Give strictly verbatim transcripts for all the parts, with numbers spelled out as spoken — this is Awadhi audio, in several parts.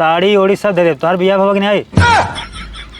साड़ी ओड़ी सब दे देब। तोहार बियाह भवा कि नाहीं?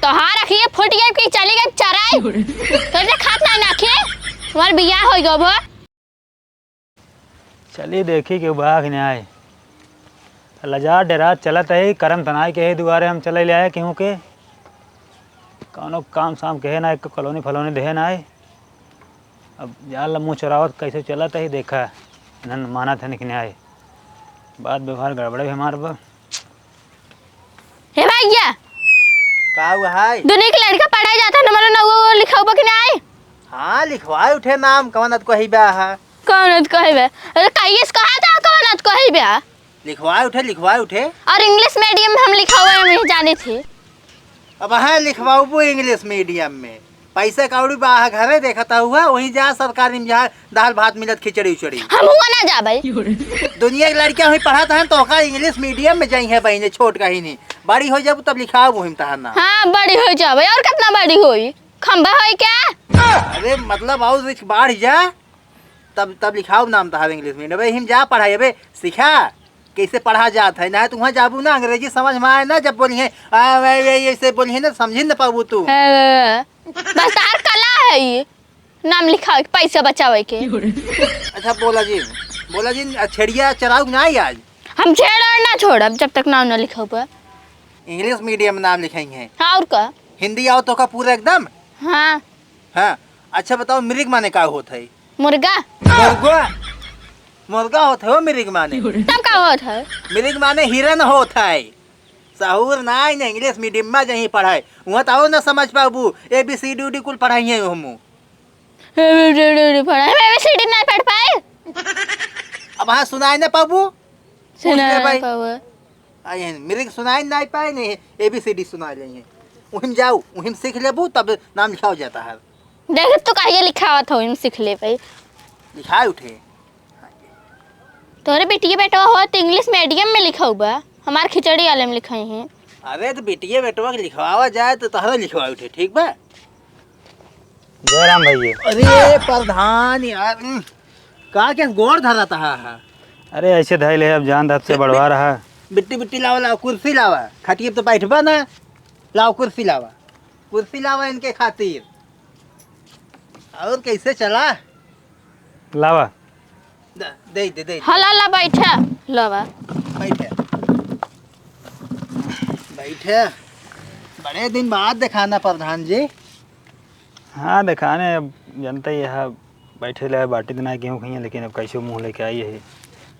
तोहार अखिए फूट गई कि चली गई चराई। तोरे खात नाहीं ना अखिए, तुम्हार बियाह हो गो भो। चली देखी केहू बा कि नाहीं। लजात डेरात चलत ही, करम तनाई के ही दुआरे हम चले ले आए केहू के। कौनो काम साम केहे नाहीं, एको कॉलोनी फलोनी देहे नाहीं। अब जान ला मुँह चोरावत कैसे चलत ही, देखा इन्हन मानत हन कि नाहीं। बात व्यवहार गड़बड़े भी हमार बा। हे भैया, का हुआ है? दुनिया के लड़का पढ़ाई जाता है, नंबर नौ लिखाऊ बा कि नाहीं? हाँ, लिखवाए उठे नाम, कवन अत कही बा है? कौन अत कही बा? अरे, काइस कहा था, कौन अत कही बा? लिखवाए उठे, लिखवाए उठे। और इंग्लिश मीडियम में हम लिखवाए, हम नहीं जाने थे। अब हाँ, लिखवाबू इंग्लिश मीडियम में। पैसा कौड़ी बा घरे, देखता हुआ, वहीं जा सरकारी में, जहाँ दाल भात मिलत, खिचड़ी उचड़ी। हम हुआ ना जाबे। दुनिया के लड़कियां हुई पढ़त हैं, तो का इंग्लिश मीडियम में जाई है बहिने, छोट कहीं नहीं। बड़ी हो जाबू तब लिखाओ वहीं तहार नाम। हाँ, बड़ी हो जाबे। और कितना बड़ी होई? खंबा होई क्या? अरे मतलब, और रिच बाढ़ जा, तब, तब लिखाओ नाम तहार इंग्लिश मीडियम। अबे हिम जा पढ़ाई, अबे सिखा कैसे पढ़ा जात है, ना तो वहाँ जाबू ना, अंग्रेजी समझ में आए ना, जब बोली है, आ, वे, वे, ऐसे बोली है ना, समझी ना पाबू तू। हाँ, बस तहार कला है ये, नाम लिखावे के, पैसा बचावे के। अच्छा बोला जी, बोला जी, आ, छेड़िया चराऊ कि नाहीं आज? हम छेड़ और ना छोड़ब जब तक नाम ना लिखाऊ पर। इंग्लिश मीडियम में नाम लिखाई है। हाँ, और का? हिंदी आओ तो का पूरा एकदम? हाँ। हाँ, अच्छा बताओ, मिरिग माने का होत है? मुर्गा। मुर्गा? मुर्गा होत है वो मिरिग माने? तब का होत है? मिरिग माने हिरन होत है। सहूर नाहीं, इंग्लिश मीडियम में जहीं पढ़ाए, वहाँ तो और ना समझ पाबू, ए बी सी डी उडी कुल पढ़ाई है हमू। पढ़ाई, हम ए बी सी डी नाहीं पढ़ पाए। अब हाँ सुनाई ना पाबू? सुनाई ना पाबू। आई हैं, मिरिग सुनाई नाहीं पाए, नहीं ए बी सी डी सुनाई लेई हैं। उहिम जाऊ, उहिम सीख लेबू, तब नाम लिखाओ जाता है। देख, तू कहिए लिखावत हो, हम सीख ले भाई। लिखाए उठे। तोरे बिटिया बेटवा हो तो इंग्लिश मीडियम में लिखाऊ बा, हमार खिचड़ी वाले में लिखाई हैं। अरे, तो बिटिया बेटवा के लिखवावा जाए, तो तोहरा लिखवाए उठे, ठीक बा? जय राम भैया। अरे, प्रधान यार, उम, का के गोड़ धरत हा, हा? अरे, ऐसे धइले, अब जान धत से बढ़वा रहा। बिट्टी, बिट्टी लावा, लावा, कुर्सी लावा, खटिए पे तो बैठबा ना, लावा कुर्सी लावा। कुर्सी लावा इनके खातिर। और कैसे चला? लावा। द-, दे, दे, दे। हाँ, ला, ला, बैठा। लावा। बैठे। बैठे। बड़े दिन बाद देखाना प्रधान जी। हाँ, देखाने अब जनता ही है, बैठे ले बाटी तो ना गेहूँ खइया, लेकिन अब कैसे मुँह लेके आई है।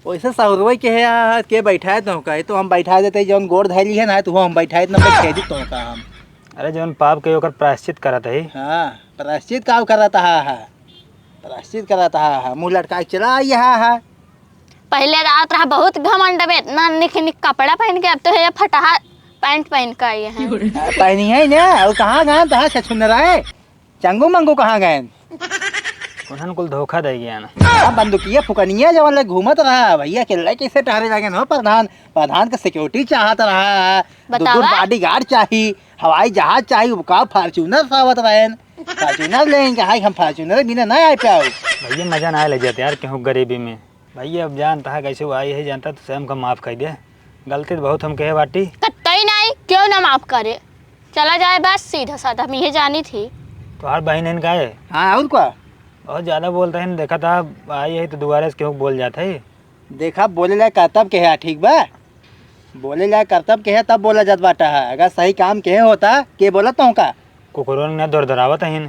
वैसे सहुरवे के है, यहाँ के बैठाए तो का, तो हम बैठा देते, जौन गोड़ धैली है ना, तो हम बैठाए तो ना बैठे दी तो का हम। अरे, जौन पाप के ओकर प्रायश्चित करत है। हाँ, प्रायश्चित का करत हा, हा? प्रायश्चित करत हा, हा? मुँह लटका के चला आई हा, हा? पहले रात रहा बहुत घमंड में, इतना निक निक कपड़ा पहन के, अब तो है फटहा पैंट पहन के आई है। पहनी है ना, और कहाँ गए तहा छछुन रहे? चंगू मंगू कहाँ गए? उन्हन कुल धोखा दे गया ना। अब बंदुकिया फुकनिया जवन ले घूमत रहा, भैया के ले कैसे टहरे लगे हो प्रधान? प्रधान के सिक्योरिटी चाहत रहा, दो दो बतावा। बॉडीगार्ड चाही, हवाई जहाज चाही, वो का फॉर्च्यूनर सावत रहन, फॉर्च्यूनर लेंगे, हाय हम फॉर्च्यूनर बिना ना आए पाओ। भैया मजा ना ले जाते यार, केहू गरीबी में। भैया अब जानता है कैसे वो आई है, जानता तो स्वयं का माफ कर दे, गलती तो बहुत हम कहे बाटी। कतई नहीं, क्यों ना माफ करे, चला जाए बस सीधा साधा, हम ये जानी थी। तोहार बहन है का है? हाँ, और का? बहुत ज्यादा बोलता है, देखा था आई है तो दोबारा से केहू बोल जाता है। देखा, बोले लायक करतब के है, ठीक बा? बोले लायक करतब के है, तब बोला जात बाटा है। अगर सही काम के होता, के बोलत तो का? कुकुरन ने दरदरावत है।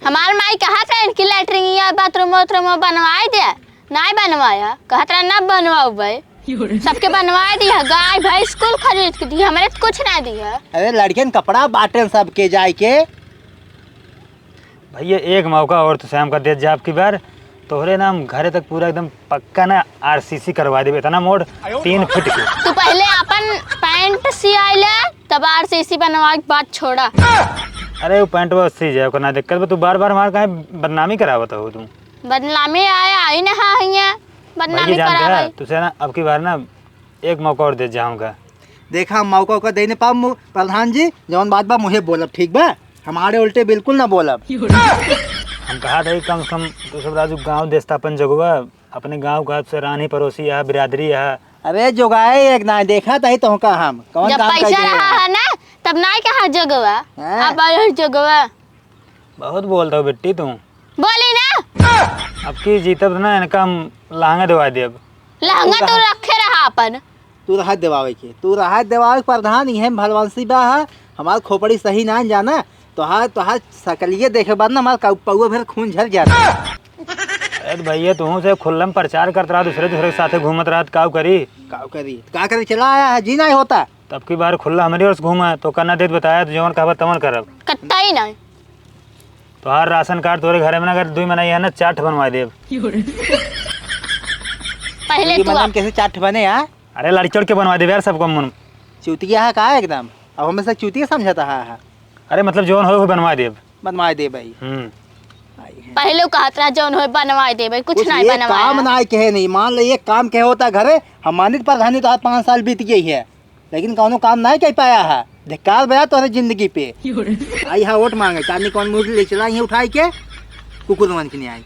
हमार माई कहत रहे कि लैट्रिन या बाथरूम वाथरूम बनवाए दे, नाई बनवाया। कहत रहे ना बनवाओ भाई, सबके बनवाए दिया, गाय भैंस कुल खरीद के दिया, हमरे तो कुछ ना दिया। अरे लड़कियन कपड़ा बांटन सबके जाए के। भैया, एक मौका और तो शाम का देत जा, अब की बार तोहरे नाम घरे तक पूरा एकदम पक्का ना आर सी सी करवा देबे, इतना मोड़ तीन फीट के। तू पहले अपन पैंट सियाई ले, तब आर सी सी बनवा के बात छोड़ा। अरे, वो पैंटवा सी जाए, ओकर ना दिक्कत बा, तू बार बार हमार काहे बदनामी करावत हो तू? बदनामी आया, आई ना, हाँ, हियाँ भैया, बदनामी जानते करावे। हैं, तुझे ना, अब की बार ना, एक मौका और दे जाऊंगा। देखा, हम मौका उका दे नहीं पाब मु-, प्रधान जी, जौन बात बा मुहे बोलब, ठीक बा? हमारे उल्टे बिल्कुल ना बोलब। हम कहा था कि कम से कम तू सब राजू गाँव देस्ता अपन जगुआ, अपने गाँव का से रानी पड़ोसी है, बिरादरी है, अरे जोगाए एक ना, देखा तही तोहका हम, कौन जब काम कर पैसा दिए रहा हैं? है ना, तब ना कहा जोगवा, हाँ। अब आयो जोगवा। बहुत बोलत हो बिट्टी तू। बोली ना। अब की जीतब ना, इनका हम लहंगा दिवा देब। लहंगा तू तो रहा रखे रहा अपन। तू रहा देवावे के, तू रहा देवावे के प्रधान, इहे में भलवानसी बा है, हमार खोपड़ी सही ना जाना, तोहार, तोहार सकलिए देखे बाद ना हमार कौ-, पौआ भर खून झर जाता। अरे तो भैया, तू से खुल्लम प्रचार करत रहा, दूसरे, दूसरे के साथे घूमत रहा, त काउ करी? काउ करी? का करी? चला आया है, जी नहीं होता। तब की बार खुल्ला हमरी ओर से घूमा, तो करना देत बताया, तो जवन कहबा तवन करब। कत्ता ही नहीं। तोहार राशन कार्ड तोरे घरे में ना, अगर दुई मनई है ना, चार ठे बनवा देब। पहले ये तू बनन आप। कैसे चार ठे बने यार? अरे लड़की उड़की बनवा देब यार, सबको मन। चूतिया है का एकदम? अब हमें से चूतिया समझता है, है? अरे मतलब जौन होए, वो बनवा देब। बनवा देब भाई। हम्म। आई है। पहले कहत रहा जौन होए बनवा देब भाई, कुछ कुछ नहीं एक बनवाया। काम ना कहे नहीं, मान ले एक काम कहे होता घरे, हम मानित प्रधानी तो आज पाँच साल बीत गई है, लेकिन कौनो काम नहीं कर पाया है। धिक्कार बया तोरे जिंदगी पे। आई है वोट मांगे, चांदनी कौन मुर्गी ले चला ये उठाई के, कुकुर मन के नहीं आई।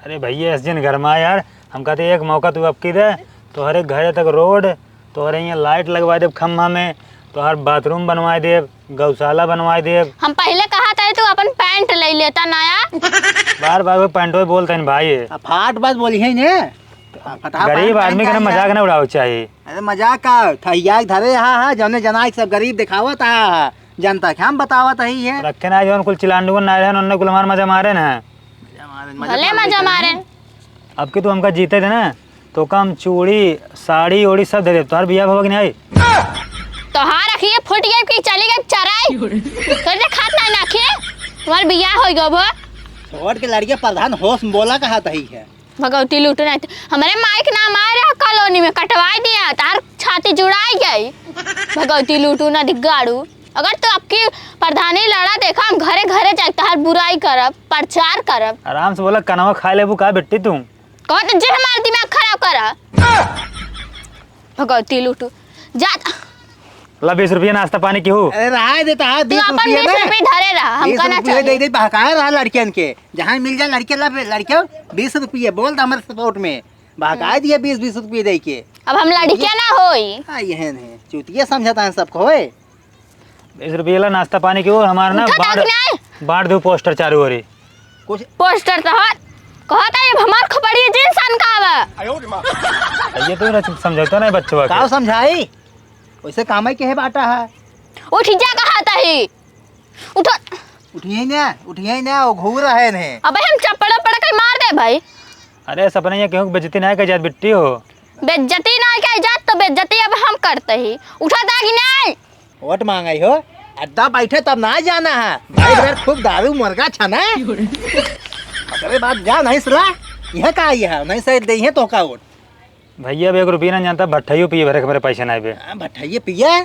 अरे भैया, इस दिन घर में यार, हम कहते एक मौका तू अब की दे, तोहरे घरे तक रोड, तोहरे यहाँ लाइट लगवा देब खम्भा में, तोहर बाथरूम बनवा देब, गौशाला बनवा देब। हम पहले कहा था तू अपन पैंट ले लेता नया। बार बार वो पैंटो बोलते हैं भाई। अब फाट बात बोली है ने। गरीब आदमी का ना मजाक ना उड़ावे चाहिए। अरे मजाक का, थैया के धरे हा, हा, जौने जना के सब गरीब दिखावत हा, हा, जनता के हम बतावत ही है। रखे ना जौन कुल चिलांडू ना रहन, उनने कुल हमार मजा मारे ना। मजा मारे, मजा भले मारे मजा कहीं। मारे। अब के तू हमका जीते थे ना, तो का हम चूड़ी, साड़ी, ओड़ी सब दे दे। तोहार बियाह भवा के नहीं आई? तोहार अखिए फूट गए कि चली गए चराई। तोरे खात ना ना अखिए, हमार बियाह हो गयो भो। छोड़ के लड़के प्रधान होश में बोला कहा तही है। भगवती लूटू नहीं तो हमरे माई के नाम आए रहा कॉलोनी में, कटवाई दिया, तार छाती जुड़ाई गई। भगवती लूटू ना दिगाड़ू। अगर तू अब की प्रधानी लड़ा देखा, हम घरे घरे जाए, तार बुराई करब, प्रचार करब। आराम से बोला, कनवा खा लेबू का बिट्टी तू? कहत जे हमार दिमाग खराब करा। भगवती लूटू। जा। ला बीस रुपया नाश्ता पानी की हो। अरे रहा देता है, तू बीस अपन रुपया बीस ना। रुपया धरे रहा, हमका ना बीस रुपया चाहिए। दे दे, बहकाए रहा लड़कियन के। जहाँ मिल जाए लड़के ला, लड़के बीस रुपये बोल दे हमारे सपोर्ट में। बहकाए दिए बीस बीस रुपये दे के। अब हम लड़किया ना होई। हाँ, ये है नहीं। चूतिया समझता है सबको, होए। बीस रुपये ला नाश्ता पानी की हो, हमार ना उठा बांट, दाग नहीं। बांट दो पोस्टर चारों ओरी। कुछ पोस्टर तो हट। कहता है, अब हमार खोपड़ी जिन सन का बा। ये तो ना समझौता नहीं बच्चों का। का समझाई? वैसे काम ही के है बाटा है। उठ जा कहता ही। उठो। उठिए ना, उठिए ना, वो घूर रहे हैं। अबे हम चप्पड़ वप्पड़ के मार दे भाई। अरे सपना, ये केहू के बेइज्जती ना के जात बिट्टी हो। बेइज्जती ना के जात तो बेइज्जती अब हम करते ही। उठा दागी नहीं। वोट मांगाई हो, अड्डा बैठे तब ना जाना है। भाई बहन खूब दारू मुर्गा छना। अरे बात जा नहीं सला, यह का आई है, नहीं सही दे है तो का वोट। भैया, अब एक रुपया ना जानता, भट्ठाइयो पिए भरे के मेरे पैसे ना आवे। हाँ, भट्ठाइये पिए।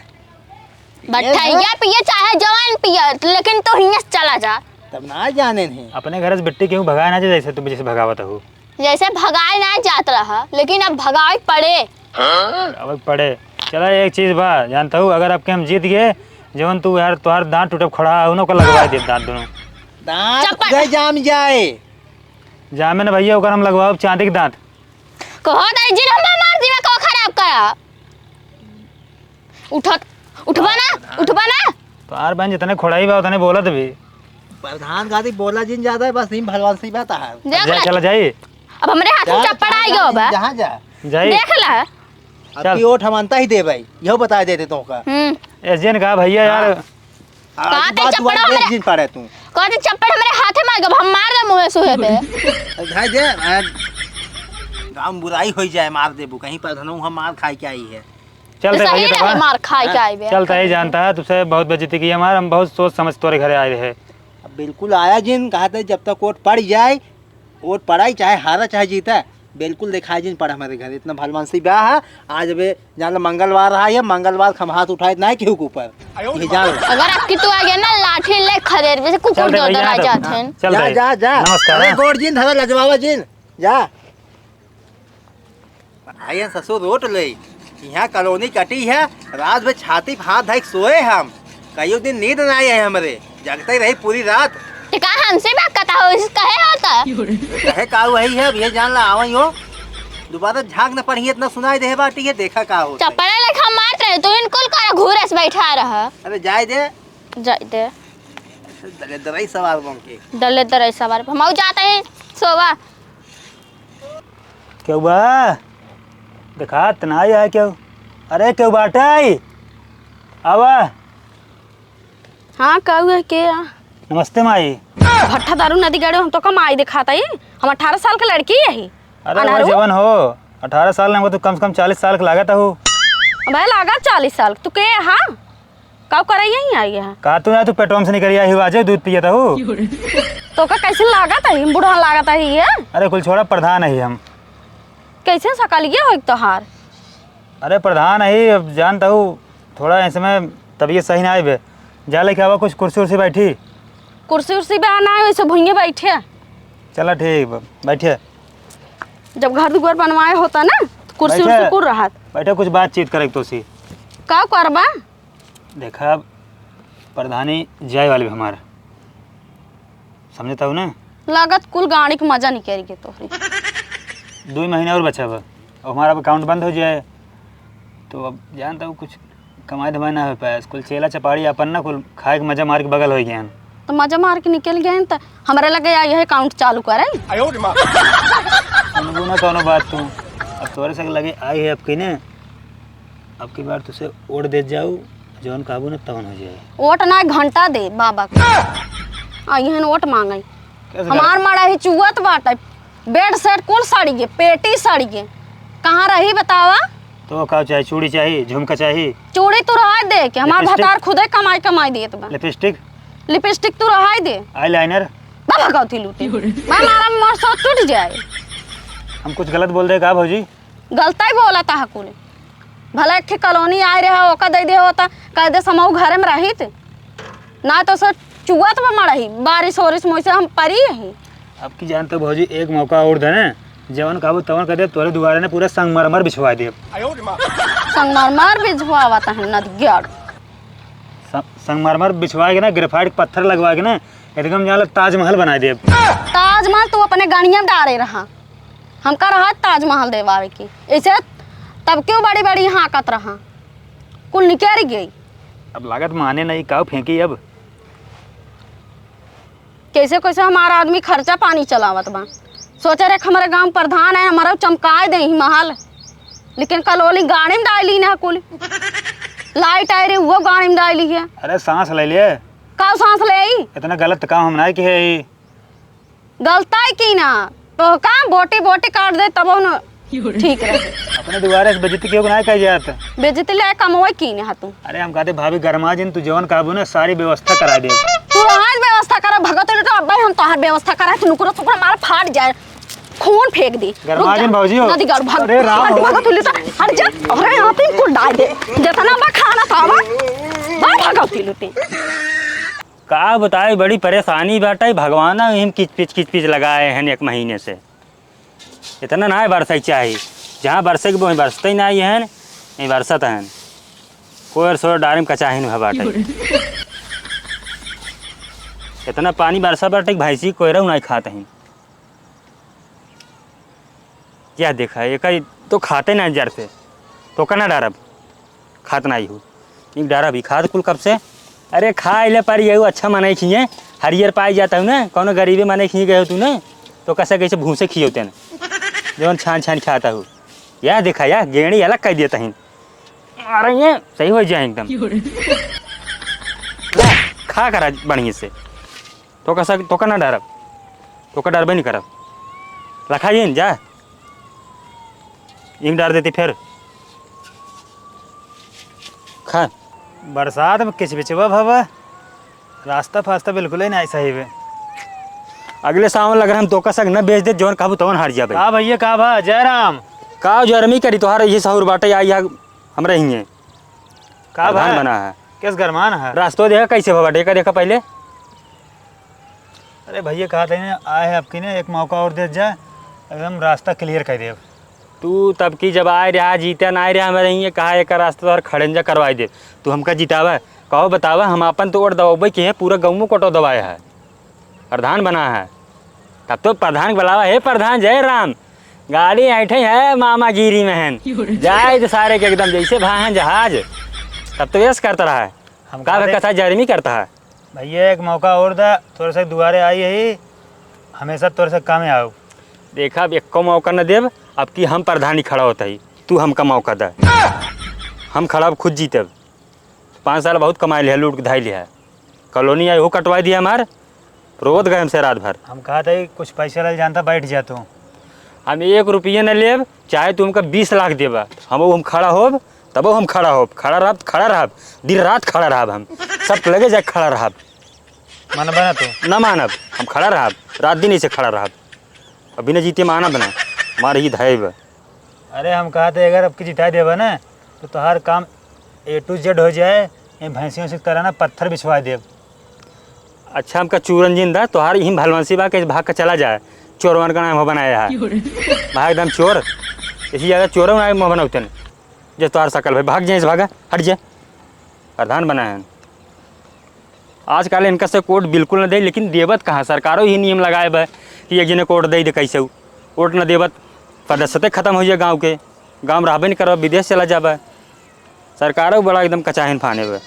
भट्ठाइया पिए चाहे जवाइन पिए, लेकिन तू हियां से चला जा। तब ना जाने नहीं। अपने घर से बिट्टी क्यों भगाए ना जाए, जैसे तुम जैसे भगावत हो। जैसे भगाए ना जात रहा, लेकिन अब भगाए पड़े। अब पड़े। चला, एक चीज बा, जानता हूँ, अगर आपके हम जीत गए, जवन तू यार, तोहार दांत टूटब खड़ा है, उन्हों को लगवा दे दांत दोनों। दांत चप्पल। खुदे जाम जाए। जामे ना भैया, ओकर हम लगवाओ चांदी के दांत। कहो ताई जी, हम मार दिवा को खराब करा। उठत, उठबा ना, उठबा ना। तोहार बहन जितने खोड़ाई बा, उतने बोलत भी। प्रधान गादी बोला जिन ज्यादा है, बस नीम भलवान सी बात है। देख जा, ले। चला जाई। अब हमरे हाथ में जा, चप्पड़ जा, आई जा, गयो बा। जहाँ जा। जाई। देख ले। अब चल। की ओट हम अंता ही दे भाई, यहो बता देते तो का। हम्म। एसडीएन का भैया यार। हाँ। हाँ, कहाँ आज ते बात चप्पड़ हुआ, हमरे, देख जिन पड़े तू। कहाँ ते चप्पड़ हमरे हाथे मार गब, हम मार दे मुँहे सुहे पे। भाई दे, आ, गाँव में बुराई हो जाए, मार देबू, कहीं पर धनो हम मार खाए के आई है। चलते सही भैया रहे, तब, मार खाए के हाँ। आई बे। चलते ही जानता है, तुझसे बहुत बेइज्जती की हमार, हम बहुत सोच समझ तोरे घरे आए रहे। अब बिल्कुल आया जिन, कहा थे जब तक वोट पड़ जाए, वोट पड़ाई, चाहे हारा, चाहे जीता, बिल्कुल दिखाई जिन पड़ा हमारे घर। इतना भलवान से ब्याह है, आज अबे जान लो मंगलवार रहा है, मंगलवार हम हाथ उठाए ना केहू के ऊपर। ये जान लो। अगर आपकी तू आ गया ना, लाठी ले खदेड़, वैसे कुकुर चल दे दौड़ भैया, आ तो, जाते हैं। चल जा, दे। जा, जा। नमस्कार, अरे हाँ। गोड़ जिन, धरा लजवावा जिन, जा। आइए ससुर रोट ले, यहाँ कॉलोनी कटी है, रात भर छाती पे हाथ धइक सोए हम, कईयो दिन नींद ना आए हमरे, जगते ही रही पूरी रात। ते का हमसे बात करता हो, इस कहे होता? कहे का वही है, अब ये जान ला आवई हो। दोबारा झांक न पड़ही, इतना सुनाई देहे बाटी है, देखा का होत है। चपड़ा लेखा मारत रहे, तू इनकुल कर घूरे से बैठा रहा। अरे जाए दे। जाए दे। दले दराई सवार बन के। दले दराई सवार। हम जाते हैं सोवा। केहू बा? देखात नाई है केहू। अरे केहू बाटे? आवा। हाँ, केहू है के? नमस्ते माई। भट्ठा दारू नदी गड़े, हम तो का माई देखात ही। हम अठारह साल के लड़की यही। अरे वो अनहरू? जवन हो, अठारह साल नहीं हो तो कम से कम चालीस साल के लागत हो। अबे लागत चालीस साल। तू के? हाँ, का करे यहीं आई है? का तू ना तू पेट्रोल से निकल आई हो, आज दूध पियत हो। तो का कैसे लागत है? बूढ़ा लागत है ये? अरे कुल छोड़ा, प्रधान है हम। कैसे सकलिए हो एक तोहार? अरे प्रधान है, अब जानता हूँ, थोड़ा इस समय तबीयत सही ना आइबे। जा लेके आवा कुछ कुर्सी उर्सी बैठी। कुर्सी उर्सी बे ना है, वैसे भुइये बैठे। चला ठीक बा, बैठे। जब घर दुआर बनवाए होता ना, तो कुर्सी बैठे। उर्सी कुल रहत। बैठे, कुछ बातचीत करे तो सी। का करबा? देखा, प्रधानी जाए वाली बा हमार, समझता हूँ ना? लागत कुल गाड़ी के मजा निकल गए तोहरे। दो ही महीना और बचा बा, अब हमारा अब अकाउंट बंद हो जाए, तो अब जानता हूँ कुछ कमाई धमाई ना हो पाए। कुल चेला चपाड़ी अपन ना कुल खाए के मजा मार के बगल हो गए हैं। तो मजा मार के निकल गए हैं, तो हमारे लगे आई है अकाउंट चालू करे। सुनबू ना कौनो बात तू, अब तोरे से लगे आई है अब की ने, अब की बार तुसे वोट देत जाऊ, जौन कहबू ना तौन हो जाए। वोट ना, घंटा दे बाबा के। आ इहन वोट मांगे। कैसे हमार कर- माड़ा ही चुअत बाटे। बेड सेट कुल सड़िगे, पेटी सड़िगे। कहाँ रही बतावा? तो का चाही? चूड़ी चाही, झुमका चाही? चूड़ी तू रहा दे के, हमार लिपस्टिक? भतार खुदे कमाई कमाई देत बा। लिपस्टिक? लिपस्टिक तू रहा दे। आईलाइनर? बाबा कौथी लूटे। मैं मारा मार सौ टूट जाए। हम कुछ गलत बोल रहे का भौजी? गलता ही बोला था कुल। भला एक ठे कॉलोनी आए रहा, ओका दे दे होता, कह दे समूह घरे में रहित। ना तो से चुअत बा मड़ही, बारिश ओरिश मोइसे हम परी यही। अब की जानते हो भौजी, एक मौका और देने, जवन कहबो तवन कह दे, तोरे दुआरे ने पूरा संगमरमर बिछवा दे। संगमरमर बिछवावत है नदगेड़। स-, संगमरमर बिछवा के ना, ग्रेफाइट के पत्थर लगवा के ना, एकदम जान ला ताजमहल बना दे। ताजमहल तू अपने गणिया में डारे रहा, हमका रहा ताजमहल देवावे की। ऐसे तब क्यों बड़ी बड़ी हाँकत रहा, कुल निकेर गई। अब लागत माने नहीं, काऊ फेंकी अब। कैसे कैसे हमारा आदमी खर्चा पानी चलावत बा। सोचे रे हमारे गांव प्रधान है, हमारा चमकाए दे ही महल, लेकिन कलोली गाड़ी में डाली ना कुल। लाइट आई रही, वो गाड़ी में डाली है। अरे सांस ले ले। का सांस ले आई? इतना गलत काम हम ना किहे ही। गलताई की ना, तो का बोटी बोटी काट दे तब न ठीक रहे। अपने दुआरे से बेइज्जती क्यों ना कह जात? बेइज्जती ले कमवे की ना तू। अरे हम कहते भाभी गरमा जिन, तू जवन कहबू ना सारी व्यवस्था करा दे। तू आज व्यवस्था करा, भगत उल्टा अब्बे हम तोहार व्यवस्था करा, तू नुकरो सुकरो मार फाट जाए, खून फेंक दे। गरमा रुक जा। जिन भौजी हो। नदी गाड़ भाग। अरे राम हो। भगत उल्टा हट जा। अरे आप इनको डाल दे, जितना बा खाना पावा, बा भगत उल्टे। का बताई, बड़ी परेशानी बाटे, भगवान हम किचपिच किचपिच लगाए हैं एक महीने से। इतना ना बरसे के चाही, जहाँ बरसे के वहीं बरसते ही ना है, नहीं बरसत है। कोयर सोर डारिम कचाहिन भा बाटे। इतना पानी बरसा बाटे कि भैंसी कोयरा नहीं खात हैं। क्या देखा, एक ही तो खाते ना जर से, तो का ना डारब, खात ना ही हो। एक डारब ही खात कुल कब से। अरे खा ले पर यही अच्छा मनाई खिए, हरियर पाई जाता हूँ ना, कौनो गरीबे मनाई खिए गए हो तू ना, तो कैसे कैसे भूसे खियोते ना, जौन छान छान खाता हो। यह देखा, यह गेड़ी अलग कर देता है। अरे ये सही हो जाए एकदम। ले, खा करा बढ़िया से। तो का सक-, तो का ना डरब, तो का डरबे नहीं करब। रखा ये जा, ईंट डार देती फिर। खा। बरसात में किचबिचवा भवा, रास्ता फास्ता बिल्कुल ही नहीं सही बे। अगले सावन लग रहा हम तो का सक न बेच दे, जौन कहबू तवन हार जाबे। का भैया, का भा? जयराम। का जरमी करी तोहार, ये सहूर बाटे, आई, आई, हमरा ही है। का प्रधान भा? बना है। किस गरमान है? रास्तो देखा कैसे भवा, देखा, देखा पहले। अरे भैया, कहा था ना, आए हैं आपकी ने, एक मौका और दे जा, एकदम रास्ता clear कर दे। तू तब की जब आए रहा, जीते ना आए रहा, हमारे ये कहा एक रास्ता तो और खड़ंजा करवाई दे। तू हमका जितावा, कहो बतावा, हम अपन तो वोट दबाबे के है, पूरा गाँव में कोटो दबाया है, प्रधान बना है। तब तो प्रधान के बुलावा, "हे प्रधान, जय राम, गाड़ी ऐंठे है मामागिरी में हन। जाए तो सारे के एकदम जैसे भाहन जहाज। तब तो ऐस करता रहा है। हम का कहते कथा जर्मी करता है। भैया, एक मौका और दा, तोरे से दुआरे आई ही, हमेशा तोरे से कामे आउब। देखा, अब एक्को मौका न देब, अब की हम प्रधानी खड़ा होत ही, तू हमका मौका दा। हम खड़ा अब खुद जीतेब। पाँच साल बहुत कमाई लिहा, लूट के धाई लिहा। कॉलोनी आई, वो कटवाई दिया हमार, रोवत गए हमसे रात भर। हम कहा था, कुछ पैसा ले जानता, बैठ जा तू। हम एक रुपया न लेब, चाहे तू हमका बीस लाख देबा, हम, हम खड़ा होब, तबो हम खड़ा होब, खड़ा रहब, खड़ा रहब, दिन रात खड़ा रहब हम, सब लगे जाए खड़ा रहब। मानबा ना तू? ना मानब, हम खड़ा रहब, रात दिन ऐसे खड़ा रहब, अभी न जीते मानब ना, हमारे ही धाई बा। अरे, हम कहा थे, अगर अब की जिताई देबा ना, तो तोहार काम A to Z हो जाए, ये भैंसियों से तरह ना पत्थर बिछवा देब। अच्छा, हमका चूरन जिंदा, तोहार यही भलवंसी बा कि भाग के चला जाए, चोरवन का नाम हो बनाया है। भाग एकदम चोर, इसी ज्यादा चोर ना मुँह बनाउतन। जे तोहार सकल भाई, भाग जाए, भागा, हट जाए, प्रधान बनाए हैं। आजकल इनका से कोट बिल्कुल न दे, लेकिन देबत कहाँ? सरकारो ही नियम लगाए बा कि एक जने कोट दे दे, कैसे उ कोट न देबत, सदस्यते खत्म हो जाए गाँव के, गाँव में रहबे नहीं करबा, विदेश चला जाबा। सरकारो बड़ा एकदम कचाहिन फाने बा।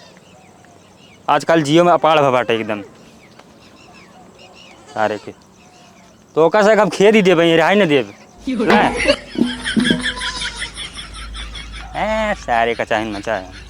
आजकल जियो में अपाड़ भा बाटे एकदम। सारे के तो ओका से हम खेद ही देबे, रिहाई न देब। ना। ए, सारे कचाहिन मचा है।